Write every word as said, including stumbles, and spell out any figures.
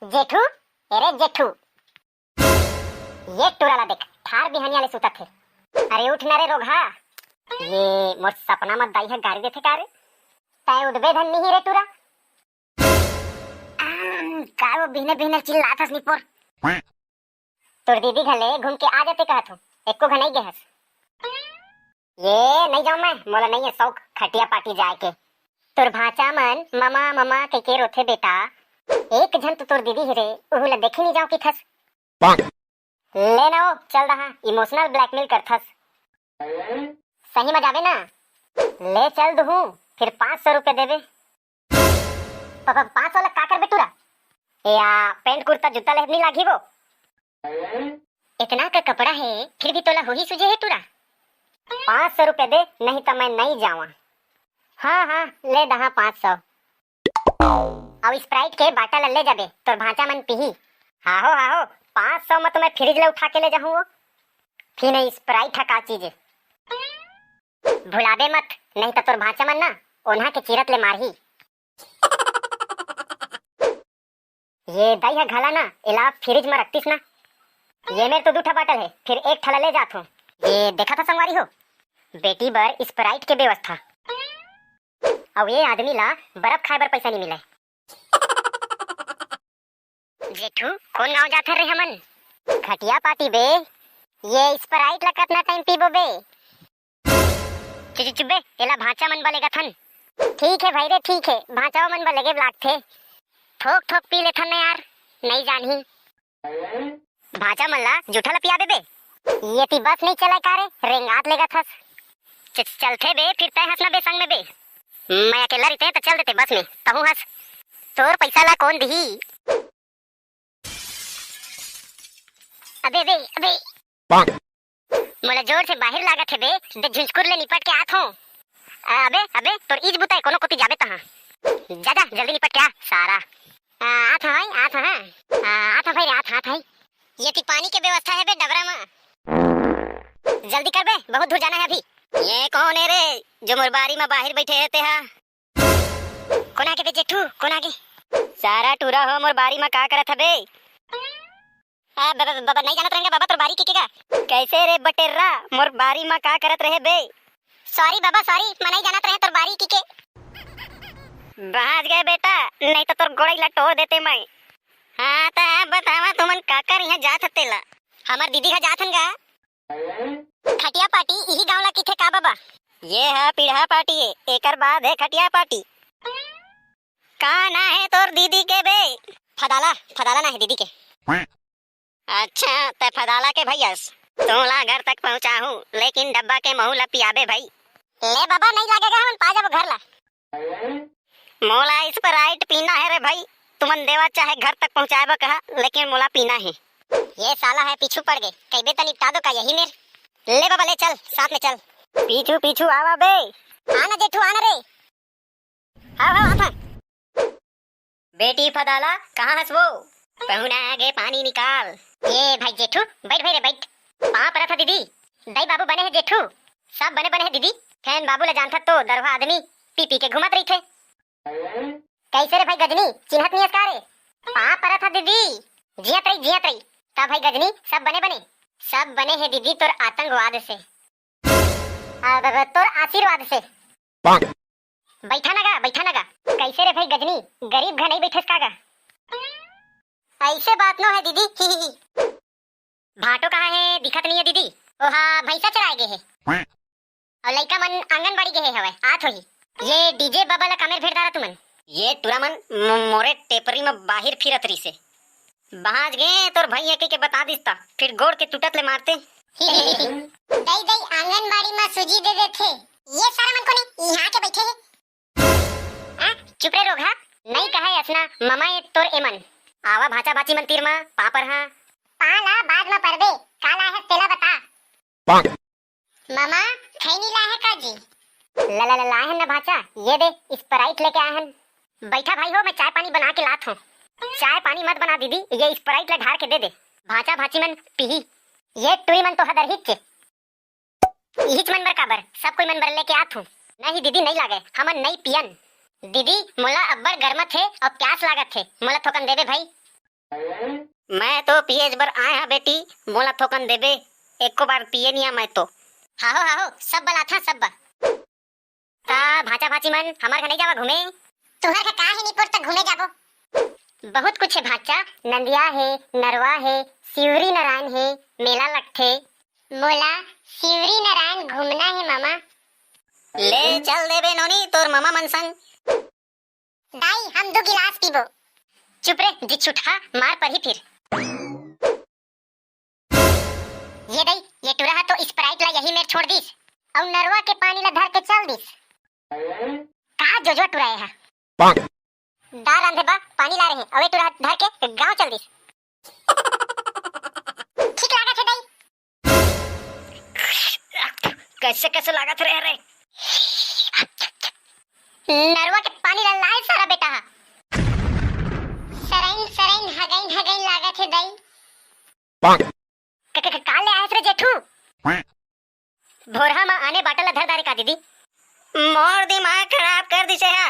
जेठू, अरे जेठू, ये टूरा ला देख, ठार बिहनिया ले सुतत हे। अरे उठ ना रे रोगहा। ये मोर सपना म दाई ह गारी देथे का रे? तैं उठबे धन नहीं रे टूरा। आम, का वो बिहने बिहने चिल्लात हस निपोर? तोर दीदी घले घूम के आ जाते कहत हूँ, एको घन नहीं गे हस। ये नहीं जाऊं मैं, मोला नहीं है शौक खटिया पाटी जाए के। तोर भांचा मन ममा ममा कह के रोथे बेटा, एक झन तो तोर दीदी ही रे, उहू ला देखे नहीं जाऊं किथस। ले ना ओ, चल रहा, इमोशनल ब्लैकमेल करथस। सही में जाबे ना? ले चल दुहू, फिर पाँच सौ रुपये देबे। पापा, पाँच सौ ला का करबे टूरा? या पैंट कुर्ता जूता लेहब नहीं लागी वो? इतना का कपड़ा है, फिर भी तोला होही सुझे है टूरा? पाँच सौ रुपये दे, नहीं तो मैं नहीं जावा। हाँ हाँ, ले दहा पाँच सौ। अब स्प्राइट के बाटल ले जाबे, तोर भांचा मन पीही। हाहो हाहो, पाँच सौ में तो मैं फ्रिज ले उठा के ले जाहूँ वो। फिर नहीं स्प्राइट है का चीज है? भुलाबे मत, नहीं तो तोर भांचा मन ना ओन्हा के चीरत ले मारही। ये दाई ह घला ना, एला फ्रिज म रखतिस ना। ये मेर तो दू ठा बाटल हे, फिर एक ठा ला ले जात हो। ये देखा था संगवारी हो, बेटी बर स्प्राइट के व्यवस्था। अउ ये आदमी ला बर्फ खाए बर पैसा नहीं मिले। जेठू, कौन गांव जात हन रे हमन? खटिया पाटी बे। ये स्प्राइट ला कतना टाइम पीबो बे? चुप, चुप, चुप बे, एला भांचा मन बर लेगथन। ठीक है भाई रे, ठीक है, भांचाओ मन बर लेगे लागथे। थोक थोक पी लेथन न यार, नहीं जानही। भांचा मन ला जूठा ला पियाबे बे। ये ती बस नहीं चलाय का रे, रेंगात लेगथस। च-, चलथे बे, फिर तय हंसना बे संग में बे। मैं अकेला रहिते तो चल देते बस में, तहूं हंस। तोर पैसा ला कौन दिही? अबे, अबे, अबे। मोला जोर से बाहिर लागत हे बे, दे झुंझकुर ले निपट के आत हों। अबे, अबे, तोर ईज बुता हे, कोनो कोती जाबे तहां। जा, जा, जल्दी निपट के आ, सारा। आ, आत हंव भाई, आत हंव, हाँ। आ, आत हंव भाई रे, आत हंव, आत हंव। ये ती पानी के व्यवस्था हे बे डबरा म। जल्दी कर बे, बहुत दूर जाना है अभी। ये कौन है रे, जो मोर बारी म बाहिर बैठे हे तेहा? कोन आगे बे जेठू, कोन आगे? सारा टूरा हो, मोर बारी म का करत हबे? आ, ब-, ब-, बाबा, नहीं जानत रहेंगे बाबा, तोर बारी किके का? कैसे रे बटेर्रा, मोर बारी म का करत रहे बे? सॉरी बाबा, सॉरी, मैं नहीं जानत रहे तोर बारी किके। बाज गे बेटा, नहीं तो तोर गोड़ई ला टोर देते मैं। हाँ, त बतावा तुमन काकर इहाँ जात हव तेला? हमर दीदी घर जात हन गा। खटिया पाटी इही गांव ला किथे का बाबा? ये ह पीढ़ा पाटी ए, एकर बाद हे खटिया पाटी। का ना हे तोर दीदी के बे? फदाला, फदाला ना हे दीदी के। अच्छा, तै फदाला के भैयस। तोला घर तक पहुंचाहूं, लेकिन डब्बा के महू ला पियाबे भाई। ले बाबा, नहीं लागेगा, हमन पा जाबो घर ला। मोला स्प्राइट पीना हे रे भाई, तुमन देवा चाहे घर तक पहुंचाए बर कहा, लेकिन मोला पीना हे। ये साला हे पीछू पड़ गे, कहिबे त निपटा दो का यही मेर? ले बाबा ले चल, साथ में चल। पीछू पीछू आवा बे। आना जेठू आना रे। हाव हाव आथा। बेटी फदाला, कहाँ हस वो? पहुना आगे पानी निकाल। ए भाई जेठू, बैठ भाई रे बैठ। पाँव परत ह दीदी। दाई बाबू बने हे जेठू? सब बने बने हे दीदी। फेन बाबू ला जानथस तो दरवा आदमी पी पी के घूमत रहिथे। कैसे रे भाई गजनी, चिन्हत नहीं हस का रे? पाँव परत ह दीदी। जियत रही, जियत रही। त भाई गजनी, सब बने बने? सब बने हे दीदी तोर आतंकवाद से। आ, ब-, ब-, तोर आशीर्वाद से। बैठा ना गा, बैठा ना गा। कैसे रे भाई गजनी, गरीब घर नहीं बैठेस का गा? ऐसे बात नो है दीदी, ही, ही, ही। भाटो कहाँ है, दिखत नहीं है दीदी? ओहा भैंसा चराए गे है। और लइका मन आंगनबाड़ी गे है हवे, आत होही। ये डीजे बाबा ला कामेर भेड़ डारा तुमन। ये टूरा मन मो-, मोरे टेपरी में बाहिर फिरत रहिसे। बाज गे तोर भाई एके के बता दिस ता, फिर गोड़ के टूटत ले मारते। दई दई आंगनबाड़ी में सूजी दे देथे। ये सारा मन कोने यहाँ के बैठे है। आ, चुप रे रोगहा, नहीं कहे असना ममा ये तोर एमन। आवा भाचा भाची मन तीर मा, पापर हाँ। पाला बाद मा परबे, का लाहे तेला बता। ममा, खैनी लाहे का जी? ला, ला, ला, लाहन ना भाचा, ये दे, स्प्राइट लेके आए हन। बैठा भाई हो, मैं चाय पानी बना के लात हूँ। चाय पानी मत बना दीदी, ये स्प्राइट ला ढार के दे दे। भाचा भाची मन पीही। ये टुई मन तो हदर हिच। इहिच मन बर काबर? सब कोई मन बर लेके आत हूँ। नहीं दीदी, नहीं लागे, हमन नहीं पियन। दीदी, मोला अब्बड़ गरमत हे और प्यास लागत हे, मोला थोकन देबे भाई। मैं तो पिए बर आए हा बेटी, मोला थोकन देबे, एको बार पिए निया मैं तो। हाहो हाहो, सब बलाथा सब बा। ता भांचा भांची मन, हमार घर नहीं जावा घूमे? तुहर घर का है निपोर तक घूमे जाबो? बहुत कुछ है भांचा, नंदिया है, नरवा है, शिवरी नारायण है, मेला लगथे। मोला शिवरी नारायण घूमना है मामा। ले चल देबे नोनी तोर मामा मन संग। दाई, हम दू गिलास पीबो। चुप रे, जी छुटहा, मार परही फिर। ये दई, ये टुरा ह तो Sprite ला यही मेर छोड़ दिस, अउ नरवा के पानी ला धर के चल दिस। कहा जोजवा टुरा ए हा? दाल रांधे बा पानी ला रहे, अउ ए टुरा धर के गांव चल दिस। ठीक लागत हे दई। कैसे कैसे लागत रहे रे? नरवा के पानी ला लाए सारा बेटा हा। सरैन सरैन हगैन हगैन लागत हे दई। क-, क-, क-, का ले आयस रे जेठू? भोरहा मा आने बाटल ला धर डारे का दीदी? मोर दिमाग खराब कर दिसे हा।